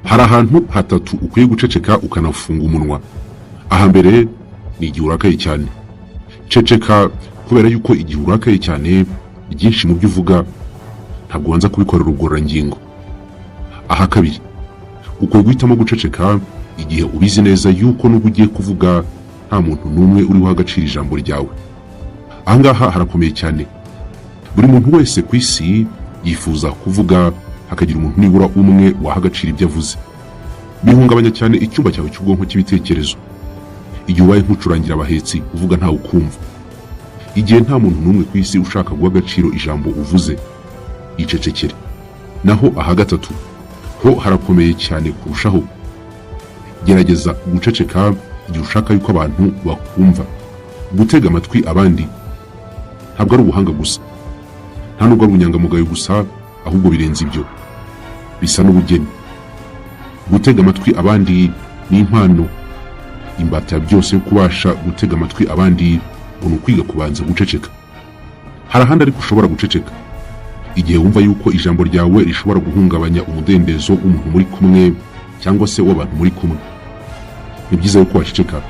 Hari ahantu hatatu ukwiye guceceka ukanafunga umunwa. Ahambere ni igihe urakaye cyane. Ceceka, kubera yuko igihe urakaye cyane, byinshi mu byo uvuga ntabwo ubanza kubikorera ubugororangingo. Aha kabiri, ukwiye guhitamo guceceka igihe ubizi neza yuko nubwo ugiye kuvuga nta muntu n'umwe uri buha agaciro ijambo ryawe. Ahangaha harakomeye cyane. Buri muntu wese ku isi yifuza kuvuga hakagira umuntu nibura umwe waha agaciro ibyo avuze. Bihungabanya cyane icyumba cyawe cy'ubwonko cy'ibitekerezo igihe ubaye nk'ucurangira abahetsi, uvuga ntawe ukumva. Igihe nta muntu n'umwe ku isi ushaka guha agaciro ijambo uvuze, icecekere. Naho aha gatatu ho harakomeye cyane kurushaho. Gerageza guceceka igihe ushaka yuko abantu bakumva. Gutega amatwi abandi ntabwo ari ubuhanga gusa, nta nubwo ari ubunyangamugayo gusa, ahubwo birenze ibyo, bisa n'ubugeni. Gutega amatwi abandi ni impano. Imbata ya byose yo kubasha gutega amatwi abandi ngo ni ukwiga kubanza guceceka. Hari ahandi ariko ushobora guceceka: igihe wumva yuko ijambo ryawe rishobora guhungabanya umudendezo w'umuntu muri kumwe cyangwa se w'abantu muri kumwe, ni byiza yuko waceceka.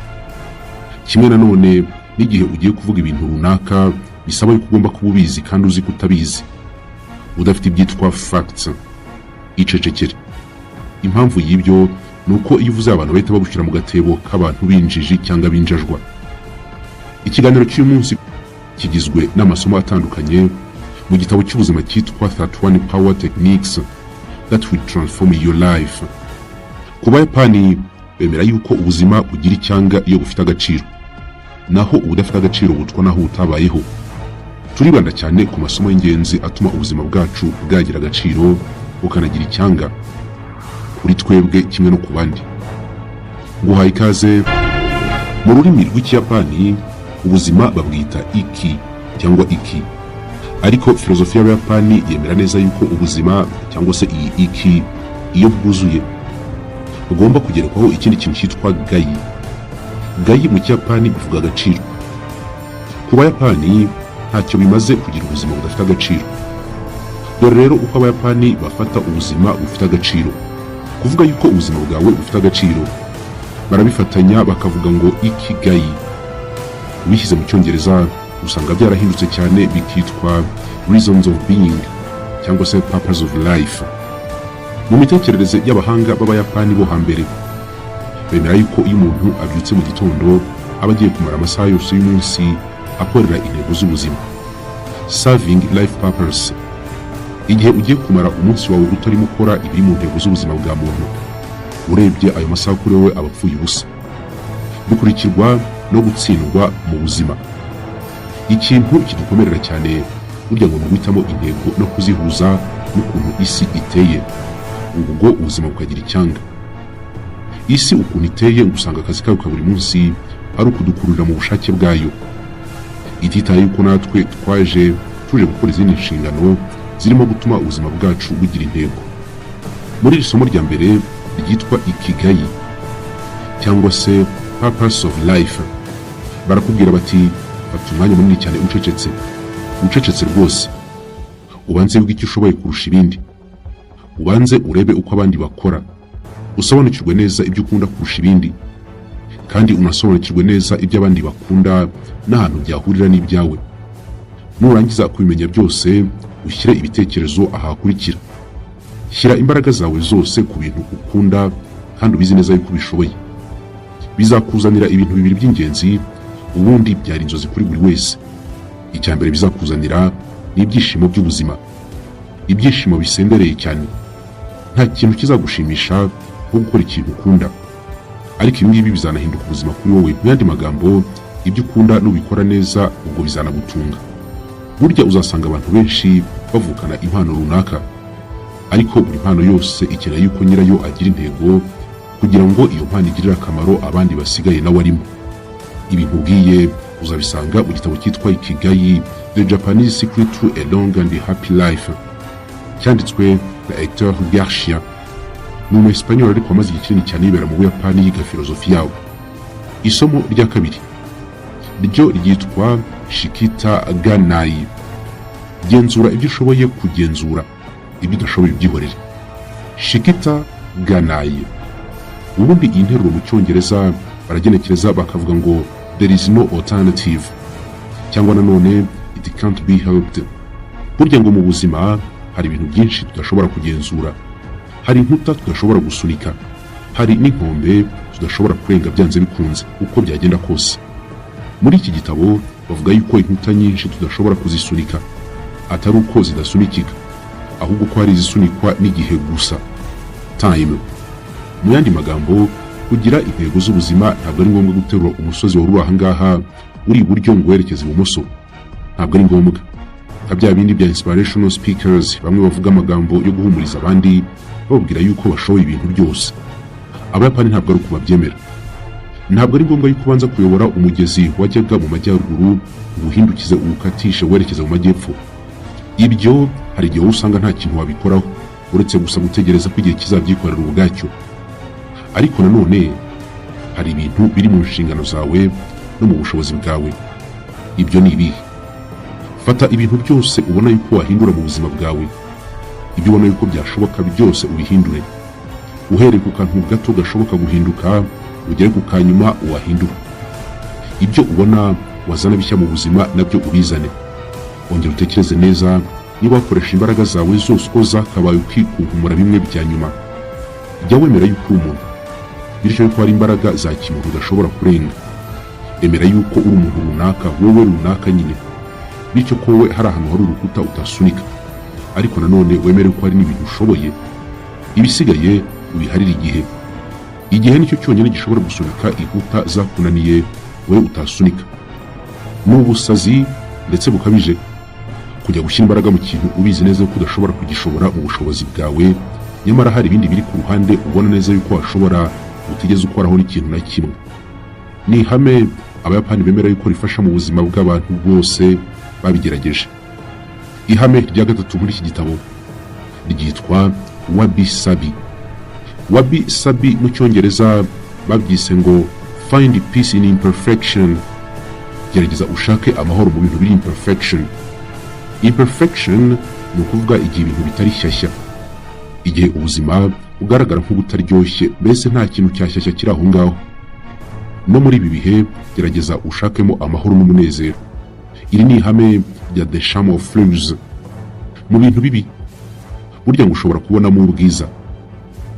Kimwe nanone n'igihe ugiye kuvuga ibintu runaka bisaba yuko ugomba kuba ubizi kandi uzi ko utabizi, udafite ibyitwa facts, icecekere. Impamvu y'ibyo ni uko iyo uvuze, abantu bahita bagushyira mu gatebo k'abantu b'injiji cyangwa b'injajwa. Ikiganiro cy'uyu munsi kigizwe n'amasomo atandukanye mu gitabo cy'ubuzima cyitwa 31 Power Techniques That Will Transform Your Life. Ku Bayapani, bemera yuko ubuzima bugira icyanga iyo bufite agaciro, naho ubudafite agaciro butwa naho butabayeho. Turibanda cyane ku masomo y'ingenzi atuma ubuzima bwacu bwagira agaciro, bukanagira icyanga kuri twebwe kimwe no ku bandi. Nguhaye ikaze. Mu rurimi rw'Ikiyapani, ubuzima babwita iki cyangwa iki, ariko filozofiya y'Abayapani yemera neza yuko ubuzima cyangwa se iyi iki, iyo bwuzuye, bugomba kugerekwaho ikindi kintu cyitwa gai. Gai mu Kiyapani bivuga agaciro. Ku Bayapani, ntacyo bimaze kugira ubuzima budafite agaciro. Dore rero uko Abayapani bafata ubuzima bufite agaciro. Kuvuga yuko ubuzima bwawe bufite agaciro, barabifatanya bakavuga ngo ikigai. Ubishyize mu Cyongereza, usanga byarahindutse cyane bikitwa reasons of being cyangwa se purpose of life. Mu mitekerereze y'abahanga b'Abayapani bo hambere, bemera yuko iyo umuntu abyutse mu gitondo, aba agiye kumara amasaha yose y'umunsi akorera intego z'ubuzima, serving life purpose. Igihe ugiye kumara umunsi wawe utarimo ukora ibiri mu ntego z'ubuzima bwa muntu, urebye ayo masaha kuri wowe aba apfuye ubusa. Bikurikirwa no gutsindwa mu buzima. Ikintu kidukomerera cyane burya ngo ni uguhitamo intego no kuzihuza n'ukuntu isi iteye, ubwo ubuzima bukagira icyanga. Isi ukuntu iteye, ngo usanga akazi kayo ka buri munsi ari ukudukururira mu bushake bwayo, ititaye yuko natwe twaje tuje gukora izindi nshingano zirimo gutuma ubuzima bwacu bugira intego. Muri iri somo rya mbere ryitwa ikigai cyangwa se purpose of life, barakubwira bati: "Fata umwanya munini cyane ucecetse, ucecetse rwose, ubanze wige icyo ushoboye kurusha ibindi, ubanze urebe uko abandi bakora, usobanukirwe neza ibyo ukunda kurusha ibindi, kandi unasobanukirwe neza ibyo abandi bakunda n'ahantu byahurira n'ibyawe. Nurangiza kubimenya byose, ushyire ibitekerezo ahakurikira: shyira imbaraga zawe zose ku bintu ukunda kandi ubizi neza yuko ubishoboye. Bizakuzanira ibintu bibiri by'ingenzi, ubundi byari inzozi kuri buri wese. Icya mbere bizakuzanira ni ibyishimo by'ubuzima, ibyishimo bisendereye cyane. Nta kintu kizagushimisha nko gukora ikintu ukunda. Ariko ibi ngibi bizanahinduka ubuzima kuri wowe. Mu yandi magambo, ibyo ukunda nubikora neza, ubwo bizanagutunga. Burya uzasanga abantu benshi bavukana impano runaka, ariko buri mpano yose ikeneye yuko nyirayo agira intego kugira ngo iyo mpano igirire akamaro abandi basigaye nawe arimo. Ibi nkubwiye uzabisanga mu gitabo cyitwa Ikigai: The Japanese Secret to a Long and Happy Life, cyanditswe na Hector Garcia. Ni umu Espanyol, ariko wamaze igihe kinini cyane yibera mu Buyapani yiga filozofi yawo. Isomo rya kabiri ryo ryitwa Shikata ga nai: genzura ibyo ushoboye kugenzura, ibyo udashoboye ubyihorere. Shikata Ganaye. Ubundi iyi nteruro mu Cyongereza baragenekereza bakavuga ngo "There is no alternative", cyangwa nanone "It can't be helped". Burya ngo mu buzima hari ibintu byinshi tudashobora kugenzura, hari inkuta tudashobora gusunika, hari n'inkombe tudashobora kurenga byanze bikunze uko byagenda kose. Muri iki gitabo bavuga yuko inkuta nyinshi tudashobora kuzisunika, atari uko zidasunikika, ahubwo ko hari izisunikwa n'igihe gusa, time. Mu yandi magambo, kugira intego z'ubuzima ntabwo ari ngombwa guterura umusozi wari uri ahangaha uri iburyo ngo werekeze ibumoso. Ntabwo ari ngombwa nka bya bindi bya inspirational speakers, bamwe bavuga amagambo yo guhumuriza abandi bababwira yuko bashoboye ibintu byose. Abayapani ntabwo ari uko babyemera. Ntabwo ari ngombwa yuko ubanza kuyobora umugezi wajyaga mu majyaruguru ngo uhindukize, uwukatishe werekeza mu majyepfo. Ibyo hari igihe wowe usanga nta kintu wabikoraho uretse gusa gutegereza ko igihe kizabyikorera ubwacyo. Ariko nanone hari ibintu biri mu nshingano zawe no mu bushobozi bwawe. Ibyo ni ibihe? Fata ibintu byose ubona yuko wahindura mu buzima bwawe, ibyo ubona yuko byashoboka byose ubihindure, uhereye ku kantu gato gashoboka guhinduka ugere ku kanyuma wahindura. Ibyo ubona wazana bishya mu buzima nabyo ubizane. Ongera utekereze neza niba wakoresha imbaraga zawe zose uko zakabaye ukikunkumura bimwe bya nyuma. Jya wemera yuko uri umuntu, bityo yuko hari imbaraga za kimuntu udashobora kurenga. Emera yuko uri umuntu runaka, wowe runaka nyine, bityo ko wowe hari ahantu hari urukuta utasunika. Ariko nanone wemere ko hari n'ibintu ushoboye, ibisigaye ubiharire igihe. Igihe nicyo cyonyine gishobora gusunika inkuta zakunaniye wowe utasunika. Ni ubusazi ndetse bukabije kujya gushyira imbaraga mu kintu ubizi neza ko udashobora kugishobora mu bushobozi bwawe, nyamara hari ibindi biri ku ruhande ubona neza yuko washobora, utigeze ukoraho n'ikintu na kimwe. Ni ihame Abayapani bemera yuko rifasha mu buzima bw'abantu bose babigerageje. Ihame rya gatatu muri iki gitabo ryitwa wabi sabi. Wabi sabi mu Cyongereza babyise ngo "Find peace in imperfection". Gerageza ushake amahoro mu bintu biri imperfection. Imperfection ni ukuvuga igihe ibintu bitari shyashya, igihe ubuzima bugaragara nk'ubutaryoshye, mbese nta kintu cyashyashya kiri aho ngaho. No muri ibi bihe gerageza ushakemo amahoro n'umunezero. Iri ni ihame rya The Charm of Flaws. Mu bintu bibi burya ngo ushobora kubonamo ubwiza.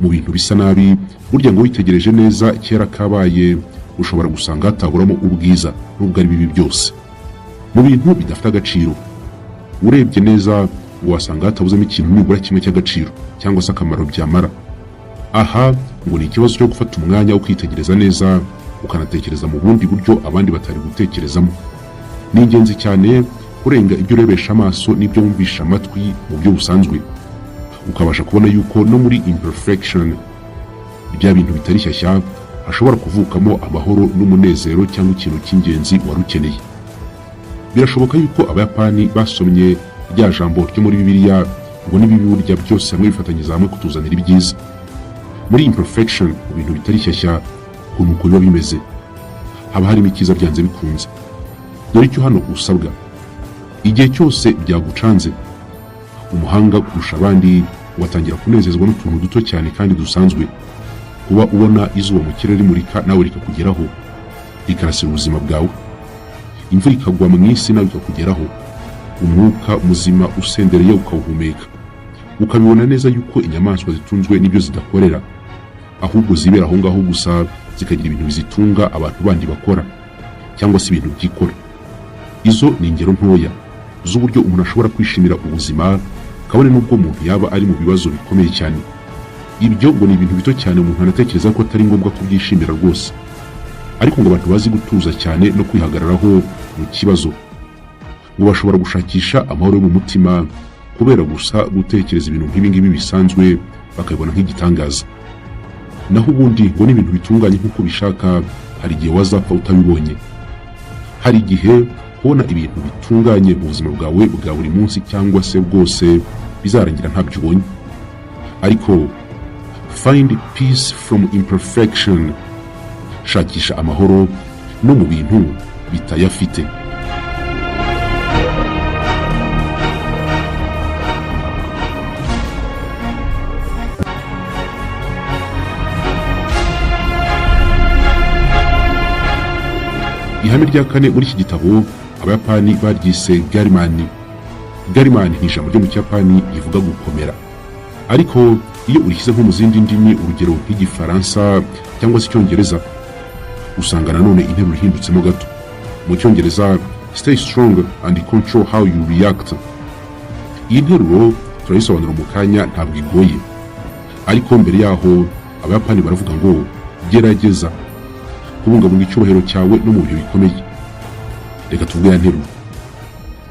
Mu bintu bisa nabi burya ngo witegereje neza kera kabaye ushobora gusanga hataburamo ubwiza, nubwo ari bibi byose. Mu bintu bidafite agaciro, urebye neza ngo wasanga hatabuzemo ikintu nibura kimwe cy'agaciro cyangwa se akamaro byamara. Aha ngo ni ikibazo cyo gufata umwanya wo kwitegereza neza, ukanatekereza mu bundi buryo abandi batari gutekerezamo. Ni ingenzi cyane kurenga ibyo urebesha amaso n'ibyo wumvisha amatwi mu buryo busanzwe, ukabasha kubona yuko no muri imperfection, bya bintu bitari shyashya, hashobora kuvukamo amahoro n'umunezero cyangwa ikintu cy'ingenzi wari ukeneye. Birashoboka yuko Abayapani basomye rya jambo ryo muri Bibiliya ngo n'ibibi burya byose hamwe bifatanyiriza hamwe kutuzanira ibyiza. Muri imperfection, mu bintu bitari shyashya, ukuntu uko biba bimeze, haba harimo icyiza byanze bikunze. Dore icyo hano usabwa: igihe cyose byagucanze, umuhanga kurusha abandi watangira kunezezwa n'utuntu duto cyane kandi dusanzwe. Kuba ubona izuba mu kirere rimurika nawe rikakugeraho, rikarasira ubuzima bwawe, imvura ikagwa mu isi nawe ikakugeraho, umwuka muzima usendereye ukawuhumeka, ukabibona neza yuko inyamaswa zitunzwe n'ibyo zidakorera, ahubwo zibera aho ngaho gusa zikagira ibintu bizitunga abantu bandi bakora cyangwa se ibintu byikora. Izo ni ingero ntoya z'uburyo umuntu ashobora kwishimira ubuzima kabone n'ubwo umuntu yaba ari mu bibazo bikomeye cyane. Ibyo ngo ni ibintu bito cyane umuntu anatekereza ko atari ngombwa kubyishimira rwose, ariko ngo abantu bazi gutuza cyane no kwihagararaho mu kibazo ngo bashobora gushakisha amahoro yo mu mutima kubera gusa gutekereza ibintu nk'ibi ngibi bisanzwe, bakabibona nk'igitangaza. Naho ubundi ngo n'ibintu bitunganye nk'uko ubishaka, hari igihe wazapfa utabibonye. Hari igihe kubona ibintu bitunganye mu buzima bwawe bwa buri munsi cyangwa se bwose bizarangira ntabyo ubonye. Ariko find peace from imperfection, shakisha amahoro no mu bintu bitayafite. Ihame rya kane muri iki gitabo Abayapani baryise garimani. Garimani ni ijambo ryo mu Kiyapani rivuga gukomera, ariko iyo urishyize nko mu zindi ndimi, urugero nk'Igifaransa cyangwa se Icyongereza, usanga nanone interuro ihindutsemo gato. Mu Cyongereza, "Stay strong and control how you react." Iyi nteruro turayisobanura mu kanya, ntabwo igoye. Ariko mbere yaho, Abayapani baravuga ngo gerageza kubungabunga icyubahiro cyawe no mu bihe bikomeye. Reka tuvuge ya nteruro: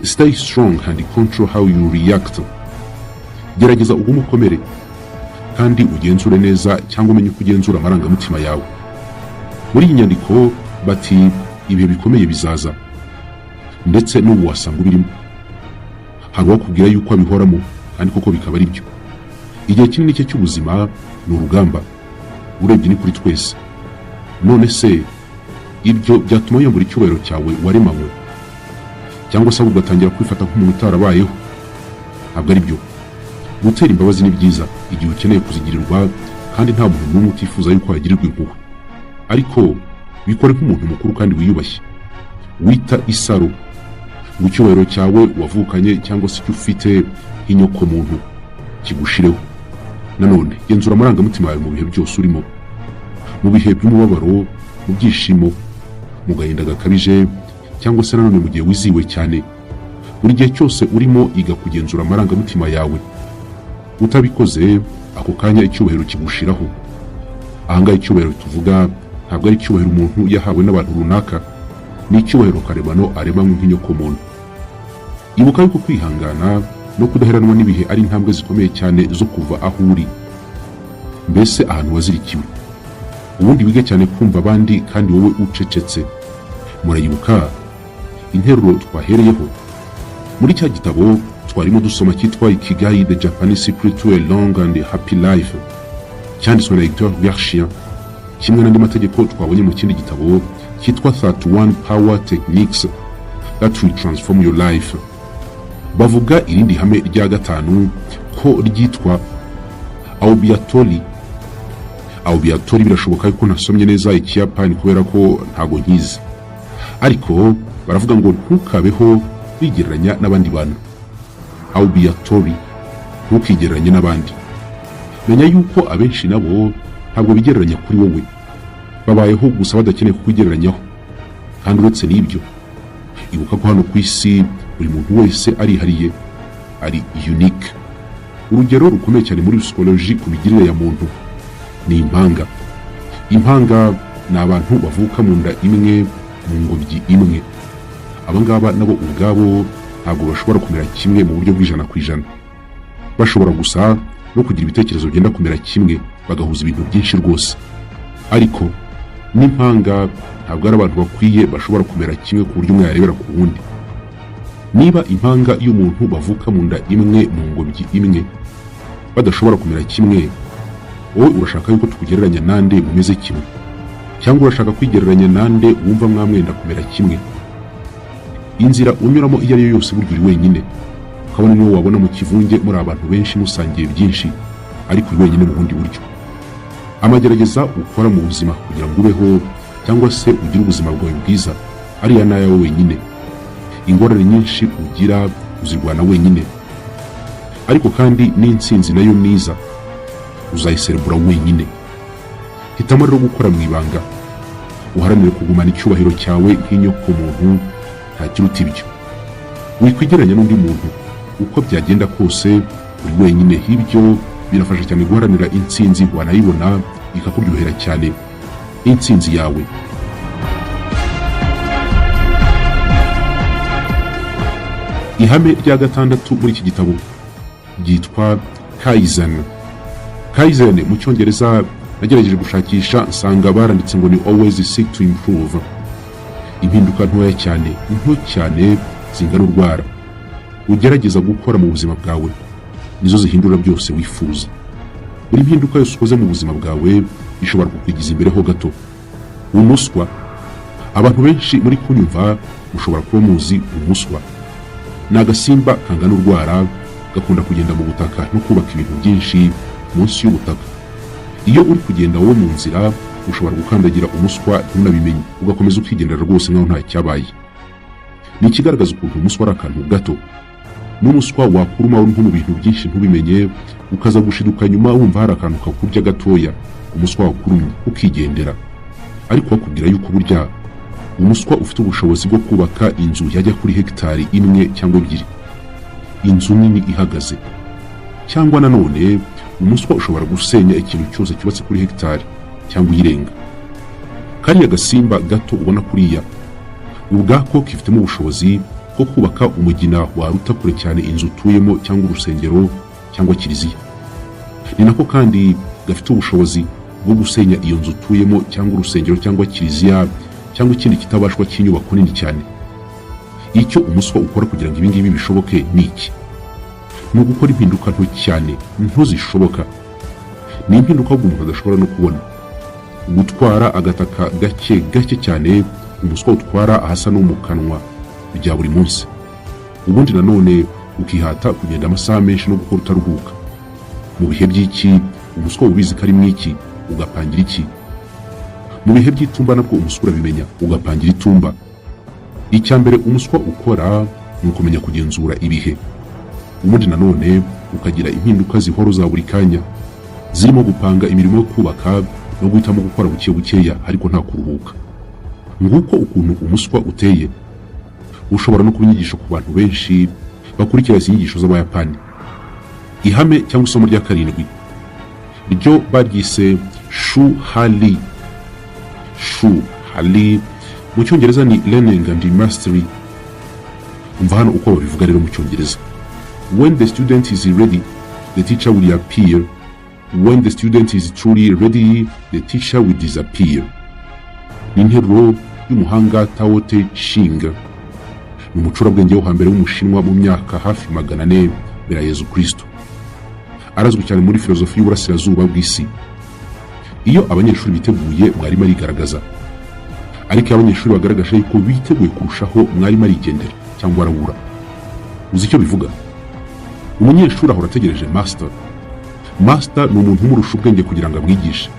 "Stay strong and control how you react." Gerageza ugume ukomere kandi ugenzure neza, cyangwa umenye uko ugenzura amarangamutima yawe. Muri iyi nyandiko bati ibihe bikomeye bizaza, ndetse n'ubu wasanga ubirimo. Hari uwakubwira yuko abihoramo, kandi koko bikaba ari byo. Igihe kinini cye cy'ubuzima ni urugamba, urebye ni kuri twese. None se ibyo byatuma wiyambura icyubahiro cyawe waremanywe, cyangwa se ahubwo ugatangira kwifata nk'umuntu utarabayeho? Ntabwo ari byo. Gutera imbabazi ni byiza igihe ukeneye kuzigirirwa, kandi nta muntu n'umwe utifuza yuko yagirirwa impuhwe, ariko bikore nk'umuntu mukuru kandi wiyubashye. Wita isaro ngo icyubahiro cyawe wavukanye cyangwa se icyo ufite nk'inyokomuntu kigushireho. Nanone genzura amarangamutima yawe mu bihe byose urimo, mu bihe by'umubabaro, mu byishimo, mu gahinda gakabije, cyangwa se nanone mu gihe wizihiwe cyane. Buri gihe cyose urimo, iga kugenzura amarangamutima yawe. Utabikoze, ako kanya icyubahiro kigushiraho. Ahangaha icyubahiro tuvuga ntabwo ari icyubahiro umuntu yahawe n'abantu runaka, ni icyubahiro karemano aremanywe nk'inyokomuntu. Ibuka yuko kwihangana no kudaheranwa n'ibihe ari intambwe zikomeye cyane zo kuva aho uri, mbese ahantu wazirikiwe. Ubundi wige cyane kumva abandi kandi wowe ucecetse. Murayibuka interuro twahereyeho muri cya gitabo twarimo dusoma cyitwa Ikigai: The Japanese Secret to a Long and Happy Life, cyanditswe na Hector Garcia, kimwe n'andi mategeko twabonye mu kindi gitabo cyitwa 31 Power Techniques That Will Transform Your Life. Bavuga irindi hame rya gatanu ko ryitwa Aobiatori. Aobiatori, birashoboka ko ntasomye neza Ikiyapani kubera ko ntago nkizi, ariko baravuga ngo ntukabeho wigereranya n'abandi bantu. Aobiatori, ntukigereranye n'abandi. Menya yuko abenshi nabo ntabwo bigereranya kuri wowe, babayeho gusa badakeneye kukwigereranyaho. Kandi uretse n'ibyo, ibuka ko hano ku isi buri muntu wese arihariye, ari unique. Urugero rukomeye cyane muri psychologie ku migirire ya muntu ni impanga. Impanga ni abantu bavuka mu nda imwe, mu ngobyi imwe. Abangaba nabo ubwabo ntabwo bashobora kumera kimwe mu buryo bw'100%. Bashobora gusa no kugira ibitekerezo byenda kumera kimwe, bagahuza ibintu byinshi rwose, ariko n'impanga ntabwo ari abantu bakwiye bashobora kumera kimwe ku buryo umwe yarebera ku wundi. Niba impanga y'umuntu bavuka mu nda imwe, mu ngobyi imwe, badashobora kumera kimwe, wowe urashaka yuko tukugereranya nande mumeze kimwe, cyangwa urashaka kwigereranya nande wumva mwamwenda kumera kimwe? Inzira unyuramo iyo ari yo yose, burya uri wenyine. Ukabona niwo wabona mu kivunge muri abantu benshi musangiye byinshi, ariko uri wenyine mu bundi buryo. Amagerageza ukora mu buzima kugira ngo ubeho cyangwa se ugire ubuzima bwawe bwiza, ariya ni ayawe wenyine. Ingorane nyinshi ugira uzirwana wenyine, ariko kandi n'intsinzi nayo niza uzayiserebura wenyine. Hitamo rero gukora mu ibanga, uharanire kugumana icyubahiro cyawe nk'inyokomuntu. Nta kiruta ibyo. Wikwigereranya n'undi muntu, uko byagenda kose uri wenyine. Ibyo birafasha cyane guharanira intsinzi, wanayibona ikakuryohera cyane, intsinzi yawe. Ihame rya gatandatu muri iki gitabo ryitwa Kaizen. Kaizen mu Cyongereza nagerageje gushakisha nsanga baranditse ngo ni "always seek to improve". Impinduka ntoya cyane, nto cyane zingana urwara, ugerageza gukora mu buzima bwawe, nizo zihindura byose wifuza. Buri mpinduka yose ukoze mu buzima bwawe ishobora kukwigiza imbere ho gato. Umuswa, abantu benshi muri kunyumva mushobora kuba muzi umuswa. Ni agasimba kangana urwara, gakunda kugenda mu butaka no kubaka ibintu byinshi munsi y'ubutaka. Iyo uri kugenda wowe mu nzira Ushobora gukandagira umuswa ntunabimenye, ugakomeza ukigendera rwose nkaho nta cyabaye. Ni ikigaragaza ukuntu umuswa ari akantu gato. N'umuswa wakuruma nko mu bintu byinshi ntubimenye, ukaza gushiduka nyuma wumva hari akantu kakurya gatoya, umuswa wakurumye, ukigendera. Ariko bakubwira yuko burya umuswa ufite ubushobozi bwo kubaka inzu yajya kuri hegitari 1 cyangwa 2, inzu nini ihagaze. Cyangwa nanone umuswa ushobora gusenya ikintu cyose cyubatse kuri hegitari cyangwa iyirenga. Kariya gasimba gato ubona kuriya ubwako kifitemo ubushobozi bwo kubaka umugina waruta kure cyane inzu utuyemo cyangwa urusengero cyangwa kiliziya. Ni nako kandi gafite ubushobozi bwo gusenya iyo nzu utuyemo cyangwa urusengero cyangwa kiliziya cyangwa ikindi kitabashwa cy'inyubako nini cyane. Icyo umuswa ukora kugira ngo ibingibi bishoboke ni iki? Ni ugukora impinduka nto cyane, nto zishoboka. Ni impinduka ahubwo umuntu adashobora no kubona. Gutwara agataka gake gake cyane umuswa utwara ahasa no mu kanwa bya buri munsi. Ubundi nanone ukihata kugenda amasaha menshi no gukora utaruhuka. Mu bihe by'iki umuswa ubizi ko ari mw'iki, ugapangira iki. Mu bihe by'itumba nabwo umuswa urabimenya, ugapangira itumba. Icya mbere umuswa ukora ni ukumenya kugenzura ibihe. Ubundi nanone ukagira impinduka zihora za buri kanya, zirimo gupanga imirimo yo kubaka no guhitamo gukora buke bukeya ariko nta kuruhuka. Nguko ukuntu umuswa uteye. Ushobora no kuba inyigisho ku bantu benshi bakurikira izi nyigisho z'Abayapani. Ihame cyangwa isomo rya 7 ryo baryise Shu Hali. Shu Hali mu Cyongereza ni learning and mastery. Umva hano uko babivuga rero mu Cyongereza: "When the student is ready, the teacher will appear. When the student is truly ready, the teacher will disappear." Ni interuro y'umuhanga Tao Te Ching. Ni umucurabwenge wo hambere w'Umushinwa mu myaka hafi 400 mbere ya Yezu Kristo. Arazwi cyane muri filozofi y'uburasirazuba bw'isi. Iyo abanyeshuri biteguye, mwarimu arigaragaza. Ariko iyo abanyeshuri bagaragaje yuko biteguye kurushaho, mwarimu arigendera cyangwa arabura. Uzi icyo bivuga? Umunyeshuri ahora ategereje master. Master ni umuntu umurusha ubwenge kugira ngo amwigishe.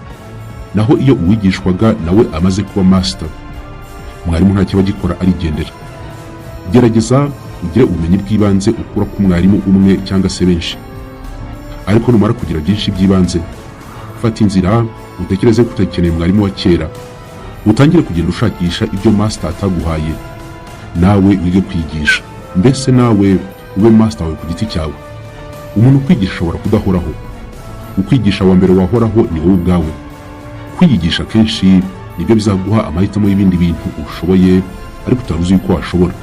Naho iyo uwigishwaga nawe amaze kuba master, mwarimu ntacyo aba agikora, arigendera. Gerageza ugire ubumenyi bw'ibanze ukura ku mwarimu umwe cyangwa se benshi. Ariko numara kugira byinshi by'ibanze, fata inzira utekereze ko utagikeneye mwarimu wa kera, utangire kugenda ushakisha ibyo master ataguhaye, nawe wige kwigisha. Mbese nawe ube master wawe ku giti cyawe. Umuntu ukwigisha ashobora kudahoraho. Ukwigisha wa mbere wahoraho ni wowe ubwawe. Kwiyigisha kenshi nibyo bizaguha amahitamo y'ibindi bintu ushoboye ariko utari uzi yuko washobora.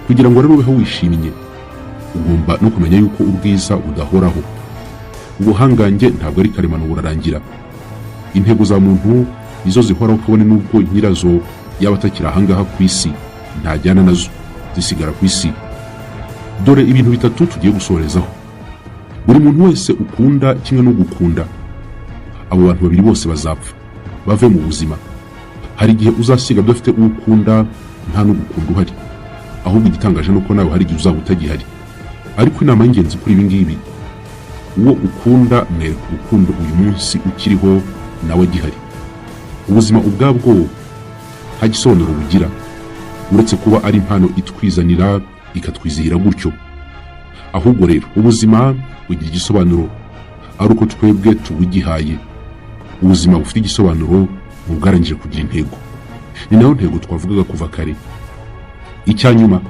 Kugira ngo rero ubeho wishimye, ugomba no kumenya yuko ubwiza budahoraho. Ubuhangange ntabwo ari karemano, burarangira. Intego za muntu nizo zihoraho, kabone n'ubwo nyirazo yaba atakiri ahangaha ku isi, ntajyana nazo, zisigara ku isi. Dore ibintu bitatu tugiye gusorezaho. Buri muntu wese ukunda kimwe n'ugukunda, abo bantu babiri bose bazapfa bave mu buzima. Hari igihe uzasiga udafite uwo ukunda, nta n'ugukunda uhari. Ahubwo igitangaje ni uko nawe hari igihe uzaba utagihari. Ariko inama y'ingenzi kuri ibi ngibi: uwo ukunda mwereka urukundo uyu munsi ukiriho, nawe agihari. Ubuzima ubwabwo nta gisobanuro bugira uretse kuba ari impano itwizanira ikatwizihira gutyo. Ahubwo rero ubuzima bugira igisobanuro ari uko twebwe tubugihaye. Ubuzima bufite igisobanuro ni ubwarangije kugira intego. Ni nayo ntego twavugaga kuva kare. Icya nyuma,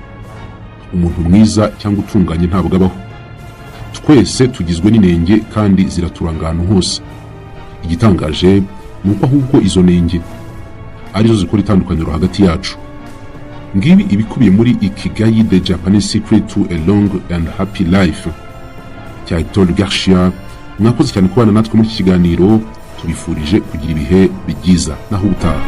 umuntu mwiza cyangwa utunganye ntabwo abaho. Twese tugizwe n'inenge kandi ziraturanga ahantu hose. Igitangaje ni uko ahubwo izo nenge arizo zikora itandukaniro hagati yacu. Ngibi ibikubiye muri Ikigai, The Japanese Secret to a Long and Happy Life cya Hector Garcia. Mwakoze cyane kubana natwe muri iki kiganiro. Tubifurije kugira ibihe byiza, naho ubutaha.